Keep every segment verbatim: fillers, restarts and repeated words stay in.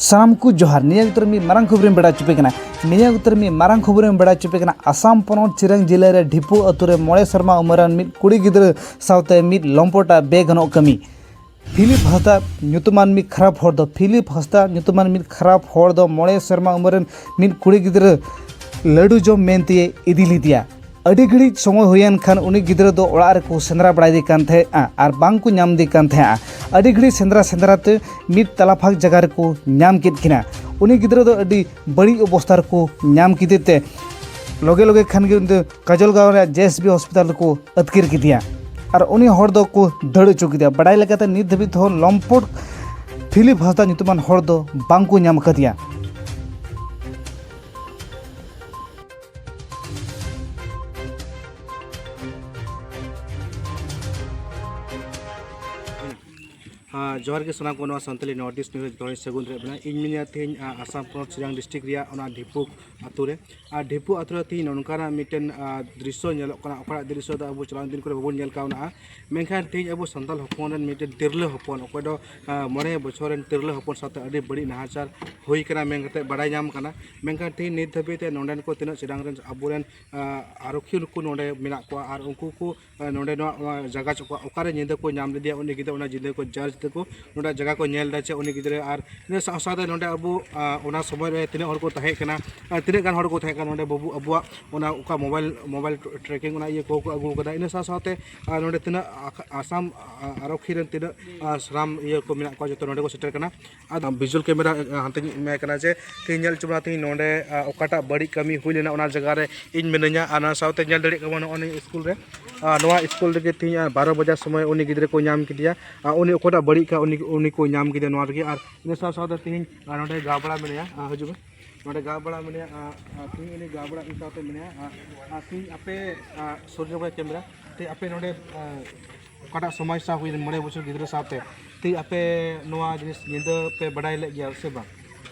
ᱥᱟᱱᱟᱢ ᱠᱚ ᱡᱚᱦᱟᱨ᱾ ᱱᱤᱭᱟᱹ ᱩᱛᱟᱹᱨ ᱢᱤᱫ ᱢᱟᱨᱟᱝ ᱠᱷᱚᱵᱚᱨᱤᱧ ᱵᱟᱲᱟᱭ ᱦᱚᱪᱚᱯᱮ ᱠᱟᱱᱟ᱾ ᱱᱤᱭᱟᱹ ᱩᱛᱟᱹᱨ ᱢᱤᱫ ᱢᱟᱨᱟᱝ ᱠᱷᱚᱵᱚᱨᱤᱧ ᱵᱟᱲᱟᱭ ᱦᱚᱪᱚᱯᱮ ᱠᱟᱱᱟ᱾ ᱟᱥᱟᱢ ᱯᱚᱱᱚᱛ ᱪᱤᱨᱟᱝ ᱡᱤᱞᱟᱹ ᱨᱮ ᱰᱷᱤᱯᱩ ᱟᱹᱛᱩ ᱨᱮ ᱢᱚᱬᱮ ᱥᱮᱨᱢᱟ ᱩᱢᱮᱨᱟᱱ ᱢᱤᱫ ᱠᱩᱲᱤ ᱜᱤᱫᱽᱨᱟᱹ ᱥᱟᱶᱛᱮ ᱢᱤᱫ ᱞᱚᱢᱯᱚᱴᱟ ᱵᱮᱜᱟᱱᱚᱜ ᱠᱟᱹᱢᱤ᱾ ᱯᱷᱤᱞᱤᱯ ᱦᱟᱸᱥᱫᱟ ᱧᱩᱛᱩᱢᱟᱱ ᱢᱤᱫ ᱠᱷᱟᱨᱟᱯ ᱦᱚᱲ ᱫᱚ, ᱯᱷᱤᱞᱤᱯ ᱦᱟᱸᱥᱫᱟ ᱧᱩᱛᱩᱢᱟᱱ ᱢᱤᱫ ᱠᱷᱟᱨᱟᱯ ᱦᱚᱲ ᱫᱚ ᱢᱚᱬᱮ ᱥᱮᱨᱢᱟ ᱩᱢᱮᱨᱟᱱ ᱢᱤᱫ ᱠᱩᱲᱤ ᱜᱤᱫᱽᱨᱟᱹ ᱞᱟᱹᱰᱩ ᱡᱚᱢ ᱢᱮᱱᱛᱮ ᱤᱫᱤ ᱞᱮᱫᱮᱭᱟ᱾ ᱟᱹᱰᱤ ᱜᱷᱟᱹᱲᱤᱡ ᱥᱚᱢᱚᱭ ᱦᱩᱭᱮᱱ ᱠᱷᱟᱱ ᱩᱱᱤ ᱜᱤᱫᱽᱨᱟᱹ ᱫᱚ ᱚᱲᱟᱜ ᱨᱮᱠᱚ ᱥᱮᱸᱫᱽᱨᱟ ᱵᱟᱲᱟᱭᱮᱫᱮ ᱠᱟᱱ ᱛᱟᱦᱮᱸᱫᱼᱟ ᱟᱨ ᱵᱟᱝ ᱠᱚ ᱧᱟᱢ ᱤᱫᱤ ᱠᱟᱱ ᱛᱟᱦᱮᱸᱫᱼᱟ᱾ ᱟᱹᱰᱤ ᱜᱷᱟᱹᱲᱤᱡ ᱥᱮᱸᱫᱽᱨᱟ ᱥᱮᱸᱫᱽᱨᱟ ᱛᱮ ᱢᱤᱫ ᱛᱟᱞᱟ ᱯᱷᱟᱸᱠ ᱡᱟᱭᱜᱟ ᱨᱮᱠᱚ ᱧᱟᱢ ᱠᱮᱫ ᱠᱤᱱᱟ᱾ ᱩᱱᱤ ᱜᱤᱫᱽᱨᱟᱹ ᱫᱚ ᱟᱹᱰᱤ ᱵᱟᱹᱲᱤᱡ ᱚᱵᱚᱥᱛᱷᱟ ᱨᱮᱠᱚ ᱧᱟᱢ ᱠᱮᱫᱮ ᱛᱮ ᱞᱚᱜᱮ ᱞᱚᱜᱮ ᱠᱷᱟᱱ ᱜᱮ ᱩᱱᱤ ᱫᱚ ᱠᱟᱡᱚᱞᱜᱟᱸᱣ ᱨᱮᱭᱟᱜ ᱡᱮ ᱮᱥ ᱵᱤ ᱦᱚᱥᱯᱤᱴᱟᱞ ᱨᱮᱠᱚ ᱟᱹᱛᱠᱤᱨ ᱠᱮᱫᱮᱭᱟ᱾ ᱟᱨ ᱩᱱᱤ ᱦᱚᱲ ᱫᱚᱠᱚ ᱫᱟᱹᱲ ᱦᱚᱪᱚ ᱠᱮᱫᱮᱭᱟ᱾ ᱵᱟᱲᱟᱭ ᱞᱮᱠᱟᱛᱮ ᱱᱤᱛ ᱫᱷᱟᱹᱵᱤᱡ ᱛᱮᱦᱚᱸ ᱞᱚᱢᱯᱚᱴ ᱯᱷᱤᱞᱤᱯ ᱦᱟᱸᱥᱫᱟ ᱧᱩᱛᱩᱢᱟᱱ ᱦᱚᱲ ᱫᱚ ᱵᱟᱝ ᱠᱚ ᱧᱟᱢ ᱟᱠᱟᱫᱮᱭᱟ᱾ ᱦᱮᱸ, ᱡᱚᱦᱟᱨ ᱜᱮ ᱥᱟᱱᱟᱢ ᱠᱚ ᱱᱚᱣᱟ ᱥᱟᱱᱛᱟᱞᱤ ᱱᱚᱨᱛᱷ ᱤᱥᱴ ᱱᱤᱭᱩᱡᱽ ᱨᱮ ᱡᱚᱛᱚ ᱦᱚᱲ ᱥᱟᱹᱜᱩᱱ ᱨᱮ ᱢᱮᱱᱟᱜᱼᱟ᱾ ᱤᱧ ᱢᱤᱱᱟᱹᱧᱟ ᱛᱮᱦᱮᱧ, ᱟ, ᱟᱥᱟᱢ ᱯᱚᱱᱚᱛ ᱪᱤᱨᱟᱝ ᱰᱤᱥᱴᱨᱤᱠᱴ ᱨᱮᱭᱟᱜ ᱚᱱᱟ ᱰᱷᱤᱯᱩ ᱟᱛᱳ ᱨᱮ᱾ ᱟᱨ ᱰᱷᱤᱯᱩ ᱟᱛᱳ ᱨᱮ ᱛᱮᱦᱮᱧ ᱱᱚᱝᱠᱟᱱᱟᱜ ᱢᱤᱫᱴᱮᱱ, ᱟ, ᱫᱨᱤᱥᱥᱚ ᱧᱮᱞᱚᱜ ᱠᱟᱱᱟ, ᱚᱠᱟᱴᱟᱜ ᱫᱨᱤᱥᱥᱚ ᱫᱚ ᱟᱵᱚ ᱪᱟᱞᱟᱣ ᱫᱤᱱ ᱠᱚᱨᱮ ᱵᱟᱵᱚᱱ ᱧᱮᱞ ᱠᱟᱣᱱᱟ᱾ ᱢᱮᱱᱠᱷᱟᱱ ᱛᱮᱦᱮᱧ ᱟᱵᱚ ᱥᱟᱱᱛᱟᱲ ᱦᱚᱯᱚᱱ ᱨᱮᱱ ᱢᱤᱫᱴᱮᱱ ᱛᱤᱨᱞᱟᱹ ᱦᱚᱯᱚᱱ, ᱚᱠᱚᱭ ᱫᱚ, ᱟ, ᱢᱚᱬᱮ ᱵᱚᱪᱷᱚᱨ ᱨᱮᱱ ᱛᱤᱨᱞᱟᱹ ᱦᱚᱯᱚᱱ ᱥᱟᱶᱛᱮ ᱟᱹᱰᱤ ᱵᱟᱹᱲᱤᱡ ᱱᱟᱦᱟᱪᱟᱨ ᱦᱩᱭ ᱠᱟᱱᱟ ᱢᱮᱱ ᱠᱟᱛᱮ ᱵᱟᱰᱟᱭ ᱧᱟᱢ ᱠᱟᱱᱟ᱾ ᱢᱮᱱᱠᱷᱟᱱ ᱛᱮᱦᱮᱧ ᱱᱤᱛ ᱫᱷᱟᱹᱵᱤᱡ ᱛᱮ ᱱᱚᱸᱰᱮᱱ ᱠᱚ ᱛᱤᱱᱟᱹᱜ ᱪᱤᱨᱟᱝ ᱨᱮᱱ ᱟᱵᱚᱨᱮᱱ, ᱟ, ᱟᱨᱚᱠᱷᱤ ᱱᱩᱠᱩ ᱱᱚᱸᱰᱮ ᱢᱮᱱᱟᱜ ᱠᱚᱣᱟ ᱟᱨ ᱩᱱᱠᱩ ᱠᱚ ᱱᱚᱰᱮ ᱱᱚᱣᱟ, ᱱᱚᱣᱟ ᱡᱟᱭᱜᱟ ᱪᱚᱠᱚ ᱚᱠᱟᱨᱮ ᱧᱤᱫᱟᱹ ᱠᱚ ᱧᱟᱢ ᱞᱮᱫᱮᱭᱟ, ᱩᱱᱤ ᱜᱤᱫᱽᱨᱟᱹ ᱚᱱᱟ ᱧᱤᱫᱟᱹ ᱠᱚ ᱡᱟᱨᱡᱽ ᱛᱮᱠᱚ ᱱᱚᱰᱮ ᱡᱟᱭᱜᱟ ᱠᱚ ᱧᱮᱞ ᱮᱫᱟ ᱪᱮ ᱩᱱᱤ ᱜᱤᱫᱽᱨᱟᱹ, ᱟᱨ ᱤᱱᱟᱹ ᱥᱟᱶ ᱥᱟᱶᱛᱮ ᱱᱚᱰᱮ ᱟᱵᱚ, ᱟ, ᱚᱱᱟ ᱥᱚᱢᱚᱭ ᱨᱮ ᱛᱤᱱᱟᱹᱜ ᱦᱚᱲ ᱠᱚ ᱛᱟᱦᱮᱸ ᱠᱟᱱᱟ, ᱟᱨ ᱛᱤᱱᱟᱹᱜ ᱜᱟᱱ ᱦᱚᱲ ᱠᱚ ᱛᱟᱦᱮᱸ ᱠᱟᱱᱟ ᱱᱚᱰᱮ ᱵᱟᱹᱵᱩ ᱟᱵᱚᱣᱟᱜ ᱚᱱᱟ ᱚᱠᱟ ᱢᱳᱵᱟᱭᱤᱞ, ᱢᱳᱵᱟᱭᱤᱞ ᱴᱨᱮᱠᱤᱝ ᱚᱱᱟ ᱤᱭᱟᱹ ᱠᱚᱦᱚᱸ ᱠᱚ ᱟᱹᱜᱩ ᱠᱟᱫᱟ᱾ ᱤᱱᱟᱹ ᱥᱟᱶ ᱥᱟᱶᱛᱮ, ᱟ, ᱱᱚᱰᱮ ᱛᱤᱱᱟᱹᱜ ᱟᱠ-, ᱟᱥᱟᱢ, ᱟ, ᱟᱨᱚᱠᱷᱤ ᱨᱮᱱ ᱛᱤᱱᱟᱹᱜ, ᱟ, ᱥᱟᱱᱟᱢ ᱤᱭᱟᱹ ᱠᱚ ᱢᱮᱱᱟᱜ ᱠᱚᱣᱟ ᱡᱚᱛᱚ ᱱᱚᱰᱮ ᱠᱚ ᱥᱮᱴᱮᱨ ᱠᱟᱱᱟ᱾ ᱟᱨ ᱵᱷᱤᱡᱩᱣᱟᱞ ᱠᱮᱢᱮᱨᱟ, ᱟ, ᱦᱟᱱᱛᱮᱧ ᱮᱢᱟᱭ ᱠᱟᱱᱟ ᱡᱮ ᱛᱮᱦᱤᱧ ᱧᱮᱞ ᱦᱚᱪᱚ ᱵᱚᱱᱟ ᱛᱮᱦᱤᱧ ᱱᱚᱰᱮ, ᱟ, ᱚᱠᱟᱴᱟᱜ ᱵᱟᱹᱲᱤᱡ ᱠᱟᱹᱢᱤ ᱦᱩᱭ ᱞᱮᱱᱟ ᱚᱱᱟ ᱡᱟᱭᱜᱟ ᱨᱮ ᱤᱧ ᱢᱤᱱᱟᱹᱧᱟ᱾ ᱟᱨ ᱚᱱᱟ ᱥᱟᱶᱛᱮ ᱧᱮᱞ ᱫᱟᱲᱮᱭᱟᱜ ᱠᱟᱱᱟ ᱱᱚᱜᱼᱚᱭ ᱱᱤᱭᱟᱹ ᱥᱠᱩᱞ ᱨᱮ, ᱟ, ᱱᱚᱣᱟ ᱥᱠᱩᱞ ᱨᱮᱜᱮ ᱛᱮᱦᱤᱧ, ᱟ, ᱵᱟᱨᱚ ᱵᱟᱡᱟᱜ ᱥᱚᱢᱚᱭ ᱩᱱᱤ ᱜᱤᱫᱽᱨᱟᱹ ᱠᱚ ᱧᱟᱢ ᱠᱮᱫᱮᱭᱟ᱾ ᱟᱨ ᱩᱱᱤ ᱚᱠᱚᱭᱴᱟᱜ ᱵᱟᱹᱲᱤᱡ ᱠᱟᱜ ᱩᱱᱤ, ᱩᱱᱤ ᱠᱚ ᱧᱟᱢ ᱠᱮᱫᱮᱭᱟ ᱱᱚᱣᱟ ᱨᱮᱜᱮ᱾ ᱟᱨ ᱤᱱᱟᱹ ᱥᱟᱶ ᱥᱟᱶᱛᱮ ᱛᱮᱦᱤᱧ, ᱟ, ᱱᱚᱰᱮ ᱜᱟᱵᱲᱟ ᱢᱮᱱᱟᱭᱟ, ᱟ, ᱦᱤᱡᱩᱜ ᱢᱮ᱾ ᱱᱚᱰᱮ ᱜᱟᱵᱲᱟ ᱢᱮᱱᱟᱭᱟ, ᱟ, ᱟ, ᱛᱮᱦᱤᱧ ᱩᱱᱤ ᱜᱟᱵᱲᱟ ᱤᱧ ᱥᱟᱶᱛᱮ ᱢᱮᱱᱟᱭᱟ᱾ ᱟ, ᱟ, ᱛᱮᱦᱤᱧ ᱟᱯᱮ, ᱟ, ᱥᱩᱨ ᱧᱚᱜ ᱨᱮ ᱠᱮᱢᱮᱨᱟ, ᱛᱮᱦᱤᱧ ᱟᱯᱮ ᱱᱚᱰᱮ, ᱟ, ᱚᱠᱟᱴᱟᱜ ᱥᱚᱢᱚᱥᱥᱟ ᱦᱩᱭ ᱞᱮᱱ ᱢᱚᱬᱮ ᱵᱚᱪᱷᱚᱨ ᱜᱤᱫᱽᱨᱟᱹ ᱥᱟᱶᱛᱮ, ᱛᱮᱦᱤᱧ ᱟᱯᱮ ᱱᱚᱣᱟ ᱡᱤᱱᱤᱥ ᱧᱤᱫᱟᱹ ᱯᱮ ᱵᱟᱰᱟᱭ ᱞᱮᱫ ᱜᱮᱭᱟ ᱥᱮ ᱵᱟᱝ?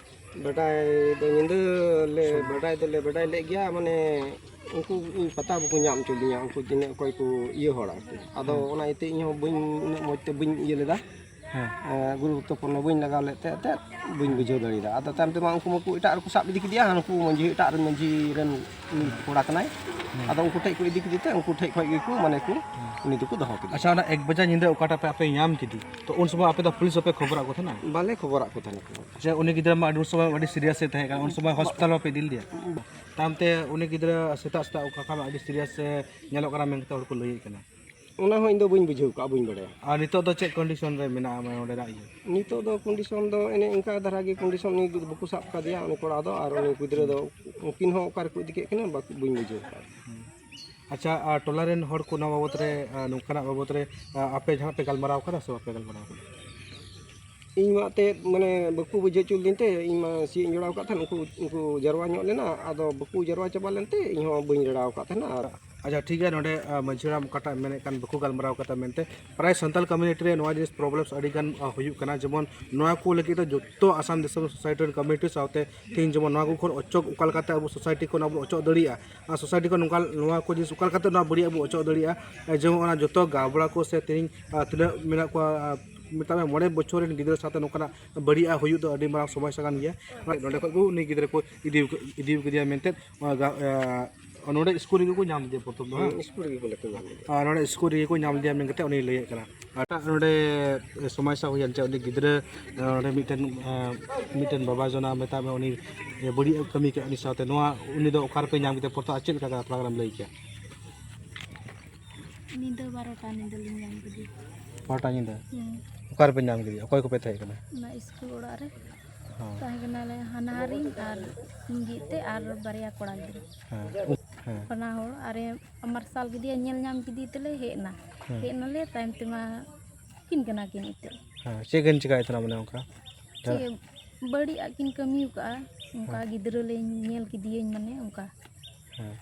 ᱵᱟᱰᱟᱭ ᱫᱚ ᱧᱤᱫᱟᱹ ᱞᱮ ᱵᱟᱰᱟᱭ ᱫᱚᱞᱮ ᱵᱟᱰᱟᱭ ᱞᱮᱫ ᱜᱮᱭᱟ, ᱢᱟᱱᱮ ᱩᱱᱠᱩ ᱤᱧ ᱯᱟᱛᱟ ᱵᱟᱠᱚ ᱧᱟᱢ ᱦᱚᱪᱚ ᱞᱤᱧᱟ, ᱩᱱᱠᱩ ᱛᱤᱱᱟᱹᱜ ᱚᱠᱚᱭ ᱠᱚ ᱤᱭᱟᱹ ᱦᱚᱲ ᱟᱨᱠᱤ᱾ ᱟᱫᱚ ᱦᱮᱸ᱾ ᱚᱱᱟ ᱤᱭᱟᱹᱛᱮ ᱤᱧ ᱦᱚᱸ ᱵᱟᱹᱧ, ᱩᱱᱟᱹᱜ ᱢᱚᱡᱽ ᱛᱮ ᱵᱟᱹᱧ ᱤᱭᱟᱹ ᱞᱮᱫᱟ᱾ ᱦᱮᱸ᱾ ᱮᱸ, ᱜᱩᱨᱩᱛᱛᱚᱯᱩᱨᱱᱚ ᱵᱟᱹᱧ ᱞᱟᱜᱟᱣ ᱞᱮᱫ ᱛᱮ ᱮᱱᱛᱮᱫ ᱵᱟᱹᱧ ᱵᱩᱡᱷᱟᱹᱣ ᱫᱟᱲᱮᱭᱟᱫᱟ᱾ ᱟᱫᱚ ᱛᱟᱭᱚᱢ ᱛᱮᱢᱟ ᱩᱱᱠᱩ ᱢᱟᱠᱚ ᱮᱴᱟᱜ ᱨᱮᱠᱚ ᱥᱟᱵ ᱤᱫᱤ ᱠᱮᱫᱮᱭᱟ, ᱦᱟᱱᱠᱩ ᱢᱟᱹᱡᱷᱤ, ᱮᱴᱟᱜ ᱨᱮᱱ ᱢᱟᱹᱡᱷᱤ ᱨᱮᱱ ᱩᱱᱤ ᱠᱚᱲᱟ ᱠᱟᱱᱟᱭ᱾ ᱦᱮᱸ᱾ ᱟᱫᱚ ᱩᱱᱠᱩ ᱴᱷᱮᱡ ᱠᱚ ᱤᱫᱤ ᱠᱮᱫᱮ ᱛᱮ ᱩᱱᱠᱩ ᱴᱷᱮᱡ ᱠᱷᱚᱡ ᱜᱮᱠᱚ, ᱢᱟᱱᱮ ᱠᱚ, ᱩᱱᱤ ᱫᱚᱠᱚ ᱫᱚᱦᱚ ᱠᱮᱫᱮᱭᱟ᱾ ᱟᱪᱪᱷᱟ, ᱚᱱᱟ ᱮᱠ ᱵᱟᱡᱟ ᱧᱤᱫᱟᱹ ᱚᱠᱟᱴᱟᱜ ᱯᱮ, ᱟᱯᱮ ᱧᱟᱢ ᱠᱮᱫᱮ, ᱛᱚ ᱩᱱ ᱥᱚᱢᱚᱭ ᱟᱯᱮ ᱫᱚ ᱯᱩᱞᱤᱥ ᱵᱟᱯᱮ ᱠᱷᱚᱵᱚᱨᱟᱜ ᱠᱚ ᱛᱟᱦᱮᱱᱟ? ᱵᱟᱞᱮ ᱠᱷᱚᱵᱚᱨᱟᱜ ᱠᱚ ᱛᱟᱦᱮᱱᱟ᱾ ᱟᱪᱪᱷᱟ, ᱩᱱᱤ ᱜᱤᱫᱽᱨᱟᱹ ᱢᱟ ᱟᱹᱰᱤ ᱩᱱ ᱥᱚᱢᱚᱭ ᱟᱹᱰᱤ ᱥᱤᱨᱤᱭᱟᱥ ᱮ ᱛᱟᱦᱮᱸ ᱠᱟᱱᱟ, ᱩᱱ ᱥᱚᱢᱚᱭ ᱦᱚᱥᱯᱤᱴᱟᱞ ᱵᱟᱯᱮ ᱤᱫᱤ ᱞᱮᱫᱮᱭᱟ? ᱛᱟᱭᱚᱢ ᱛᱮ ᱩᱱᱤ ᱜᱤᱫᱽᱨᱟᱹ ᱥᱮᱛᱟᱜ ᱥᱮᱛᱟᱜ ᱚᱠᱟ ᱠᱷᱚᱱ ᱟᱹᱰᱤ ᱥᱤᱨᱤᱭᱟᱥ ᱮ ᱧᱮᱞᱚᱜ ᱠᱟᱱᱟ ᱢᱮᱱᱛᱮ ᱦᱚᱲ ᱠᱚ ᱞᱟᱹᱭᱮᱫ ᱠᱟᱱᱟ᱾ ᱚᱱᱟ ᱦᱚᱸ ᱤᱧ ᱫᱚ ᱵᱟᱹᱧ ᱵᱩᱡᱷᱟᱹᱣ ᱠᱟᱜᱼᱟ, ᱵᱟᱹᱧ ᱵᱟᱲᱟᱭᱟ᱾ ᱟᱨ ᱱᱤᱛᱚᱜ ᱫᱚ ᱪᱮᱫ ᱠᱚᱱᱰᱤᱥᱚᱱ ᱨᱮ ᱢᱮᱱᱟᱜᱼᱟ, ᱢᱟᱱᱮ ᱚᱸᱰᱮᱱᱟᱜ ᱤᱭᱟᱹ? ᱱᱤᱛᱚᱜ ᱫᱚ ᱠᱚᱱᱰᱤᱥᱚᱱ ᱫᱚ ᱮᱱᱮ ᱤᱱᱠᱟ ᱫᱷᱟᱨᱟ ᱜᱮ ᱠᱚᱱᱰᱤᱥᱚᱱ, ᱩᱱᱤ ᱵᱟᱠᱚ ᱥᱟᱵ ᱠᱟᱫᱮᱭᱟ, ᱩᱱᱤ ᱠᱚᱲᱟ ᱫᱚ, ᱟᱨ ᱩᱱᱤ ᱜᱤᱫᱽᱨᱟᱹ ᱫᱚ, ᱩᱱᱠᱤᱱ ᱦᱚᱸ ᱚᱠᱟ ᱨᱮᱠᱚ ᱤᱫᱤ ᱠᱮᱫ ᱠᱤᱱᱟ, ᱵᱟᱠᱚ, ᱵᱟᱹᱧ ᱵᱩᱡᱷᱟᱹᱣ ᱠᱟᱜᱼᱟ᱾ ᱟᱪᱪᱷᱟ, ᱟᱨ ᱴᱚᱞᱟ ᱨᱮᱱ ᱦᱚᱲ ᱠᱚ ᱱᱚᱣᱟ ᱵᱟᱵᱚᱛ ᱨᱮ, ᱟᱨ ᱱᱚᱝᱠᱟᱱᱟᱜ ᱵᱟᱵᱚᱛ ᱨᱮ, ᱟᱨ ᱟᱯᱮ ᱡᱟᱦᱟᱱᱟᱜ ᱯᱮ ᱜᱟᱞᱢᱟᱨᱟᱣ ᱠᱟᱱᱟ ᱥᱮ ᱵᱟᱯᱮ ᱜᱟᱞᱢᱟᱨᱟᱣ ᱠᱟᱱᱟ? ᱤᱧ ᱢᱟ ᱮᱱᱛᱮᱫ, ᱢᱟᱱᱮ, ᱵᱟᱠᱚ ᱵᱩᱡᱷᱟᱹᱣ ᱦᱚᱪᱚ ᱞᱤᱫᱤᱧ ᱛᱮ, ᱤᱧ ᱢᱟ ᱥᱤᱭᱳᱜ ᱤᱧ ᱡᱚᱲᱟᱣ ᱟᱠᱟᱫ ᱛᱟᱦᱮᱱ, ᱩᱱᱠᱩ, ᱩᱱᱠᱩ ᱡᱟᱨᱣᱟ ᱧᱚᱜ ᱞᱮᱱᱟ, ᱟᱫᱚ ᱵᱟᱠᱚ ᱡᱟᱨᱣᱟ ᱪᱟᱵᱟ ᱞᱮᱱᱛᱮ ᱤᱧ ᱦᱚᱸ ᱵᱟᱹᱧ ᱡᱚᱲᱟᱣ ᱟᱠᱟᱫ ᱛᱟᱦᱮᱱᱟ᱾ ᱟᱨ ᱟᱪᱪᱷᱟ, ᱴᱷᱤᱠ ᱜᱮᱭᱟ, ᱱᱚᱰᱮ, ᱟᱨ, ᱢᱟᱹᱡᱷᱤ ᱦᱟᱲᱟᱢ ᱚᱠᱟᱴᱟᱜ ᱢᱮᱱᱮᱫ ᱠᱟᱱ, ᱵᱟᱠᱚ ᱜᱟᱞᱢᱟᱨᱟᱣ ᱠᱟᱫᱟ ᱢᱮᱱᱛᱮ, ᱯᱨᱟᱭ ᱥᱟᱱᱛᱟᱲ ᱠᱚᱢᱤᱭᱩᱱᱤᱴᱤ ᱨᱮ ᱱᱚᱣᱟ ᱡᱤᱱᱤᱥ ᱯᱨᱚᱵᱞᱮᱢᱥ ᱟᱹᱰᱤ ᱜᱟᱱ, ᱟᱨ, ᱦᱩᱭᱩᱜ ᱠᱟᱱᱟ᱾ ᱡᱮᱢᱚᱱ ᱱᱚᱣᱟ ᱠᱚ ᱞᱟᱹᱜᱤᱫ ᱫᱚ ᱡᱚᱛᱚ ᱟᱥᱟᱢ ᱫᱤᱥᱚᱢ ᱥᱳᱥᱟᱭᱴᱤ ᱨᱮᱱ ᱠᱚᱢᱤᱭᱩᱱᱤᱴᱤ ᱥᱟᱶᱛᱮ ᱛᱮᱦᱮᱧ ᱡᱮᱢᱚᱱ ᱱᱚᱣᱟ ᱠᱚ ᱠᱷᱚᱱ ᱚᱪᱚᱜ, ᱚᱠᱟ ᱞᱮᱠᱟᱛᱮ ᱟᱵᱚ ᱥᱳᱥᱟᱭᱴᱤ ᱠᱷᱚᱱ ᱟᱵᱚ ᱚᱪᱚᱜ ᱫᱟᱲᱮᱭᱟᱜᱼᱟ, ᱟᱨ ᱥᱳᱥᱟᱭᱴᱤ ᱠᱷᱚᱱ ᱱᱚᱝᱠᱟ, ᱱᱚᱣᱟ ᱠᱚ ᱡᱤᱱᱤᱥ ᱚᱠᱟ ᱞᱮᱠᱟᱛᱮ ᱱᱚᱣᱟ ᱵᱟᱹᱲᱤᱡ ᱟᱜ ᱵᱚ ᱚᱪᱚᱜ ᱫᱟᱲᱮᱭᱟᱜᱼᱟ, ᱡᱮᱢᱚᱱ ᱚᱱᱟ ᱡᱚᱛᱚ ᱜᱟᱵᱽᱲᱟ ᱠᱚ ᱥᱮ ᱛᱮᱦᱮᱧ, ᱟᱨ, ᱛᱤᱱᱟᱹᱜ ᱢᱮᱱᱟᱜ ᱠᱚᱣᱟ, ᱟᱨ, ᱢᱮᱛᱟᱜ ᱢᱮ ᱢᱚᱬᱮ ᱵᱚᱪᱷᱚᱨ ᱨᱮᱱ ᱜᱤᱫᱽᱨᱟᱹ ᱥᱟᱶᱛᱮ ᱱᱚᱝᱠᱟᱱᱟᱜ ᱵᱟᱹᱲᱤᱡ ᱟᱜ ᱦᱩᱭᱩᱜ ᱫᱚ ᱟᱹᱰᱤ ᱢᱟᱨᱟᱝ ᱥᱚᱢᱚᱥᱥᱟ ᱠᱟᱱ ᱜᱮᱭᱟ᱾ ᱱᱚᱰᱮ ᱠᱷᱚᱱ ᱠᱚ ᱩᱱᱤ ᱜᱤᱫᱽᱨᱟᱹ ᱠᱚ ᱤᱫᱤ, ᱤᱫᱤ ᱠᱮᱫᱮᱭᱟ ᱢᱮᱱᱛᱮ, ᱚᱱᱟ ᱜᱟ-, ᱟᱨ, ᱱᱚᱰᱮ ᱥᱠᱩᱞ ᱨᱮᱜᱮ ᱠᱚ ᱧᱟᱢ ᱞᱮᱫᱮᱭᱟ ᱯᱨᱚᱛᱷᱚᱢ ᱫᱚ, ᱦᱮᱸ? ᱦᱩᱸ, ᱥᱠᱩᱞ ᱨᱮᱜᱮ ᱵᱚᱞᱮ ᱠᱚ ᱧᱟᱢ ᱞᱮᱫᱮᱭᱟ᱾ ᱟᱨ ᱱᱚᱰᱮ ᱥᱠᱩᱞ ᱨᱮᱜᱮ ᱠᱚ ᱧᱟᱢ ᱞᱮᱫᱮᱭᱟ ᱢᱮᱱ ᱠᱟᱛᱮ ᱩᱱᱤ ᱞᱟᱹᱭᱮᱫ ᱠᱟᱱᱟ᱾ ᱮᱴᱟᱜ ᱱᱚᱰᱮ ᱥᱚᱢᱚᱥᱥᱟ ᱦᱩᱭᱮᱱ ᱪᱮ ᱩᱱᱤ ᱜᱤᱫᱽᱨᱟᱹ, ᱱᱚᱰᱮ ᱢᱤᱫᱴᱮᱱ, ᱢᱤᱫᱴᱮᱱ ᱵᱟᱵᱟ ᱡᱚᱱᱟ ᱢᱮᱛᱟᱜ ᱢᱮ ᱩᱱᱤ ᱵᱟᱹᱲᱤᱡ ᱮ ᱠᱟᱹᱢᱤ ᱠᱮᱫ ᱩᱱᱤ ᱥᱟᱶᱛᱮ, ᱱᱚᱣᱟ ᱩᱱᱤ ᱫᱚ ᱚᱠᱟ ᱨᱮᱯᱮ ᱧᱟᱢ ᱠᱮᱫᱮᱭᱟ ᱯᱨᱚᱛᱷᱚᱢ, ᱟᱨ ᱪᱮᱫ ᱞᱮᱠᱟ ᱛᱷᱚᱲᱟ ᱜᱟᱱᱮᱢ ᱞᱟᱹᱭ ᱠᱮᱭᱟ? ᱧᱤᱫᱟᱹ ᱵᱟᱨᱚᱴᱟ ᱧᱤᱫᱟᱹ ᱞᱤᱧ ᱧᱟᱢ ᱠᱮᱫᱮᱭᱟ᱾ ᱵᱟᱨᱚᱴᱟ ᱧᱤᱫᱟᱹ? ᱦᱩᱸ᱾ ᱚᱠᱟ ᱨᱮᱯᱮ ᱧᱟᱢ ᱠᱮᱫᱮᱭᱟ? ᱚᱠᱚᱭ ᱠᱚᱯᱮ ᱛᱟᱦᱮᱸ ᱠᱟᱱᱟ? ᱚᱱᱟ ᱥᱠᱩᱞ ᱚᱲᱟᱜ ᱨᱮ᱾ ᱦᱚᱸ᱾ ᱛᱟᱦᱮᱸ ᱠᱟᱱᱟᱞᱮ ᱦᱟᱱᱦᱟᱨᱤᱧ ᱟᱨ ᱤᱧ ᱡᱤᱛᱮ ᱟᱨ ᱵᱟᱨᱭᱟ ᱠᱚᱲᱟ ᱜᱤᱫᱽᱨᱟᱹ᱾ ᱦᱮᱸ᱾ ᱦᱮᱸ᱾ ᱵᱟᱱᱟ ᱦᱚᱲ᱾ ᱟᱨᱮ ᱢᱟᱨᱥᱟᱞ ᱠᱮᱫᱮᱭᱟ, ᱧᱮᱞ ᱧᱟᱢ ᱠᱮᱫᱮ ᱛᱮᱞᱮ ᱦᱮᱡ ᱮᱱᱟ᱾ ᱦᱮᱸ᱾ ᱦᱮᱡ ᱮᱱᱟᱞᱮ, ᱛᱟᱭᱚᱢ ᱛᱮᱢᱟ ᱠᱤᱱ ᱠᱟᱱᱟ ᱠᱤᱱ ᱮᱱᱛᱮᱫ᱾ ᱦᱮᱸ, ᱪᱮᱫ ᱠᱤᱱ ᱪᱮᱠᱟᱭᱮᱫ ᱛᱟᱦᱮᱱᱟ ᱢᱟᱱᱮ ᱚᱱᱠᱟ? ᱪᱮᱫ ᱵᱟᱹᱲᱤᱡ ᱟᱜ ᱠᱤᱱ ᱠᱟᱹᱢᱤ ᱟᱠᱟᱫᱼᱟ, ᱚᱱᱠᱟ ᱦᱮᱸ᱾ ᱜᱤᱫᱽᱨᱟᱹ ᱞᱮ ᱧᱮᱞ ᱠᱮᱫᱮᱭᱟᱹᱧ ᱢᱟᱱᱮ ᱚᱱᱠᱟ᱾ ᱦᱮᱸ᱾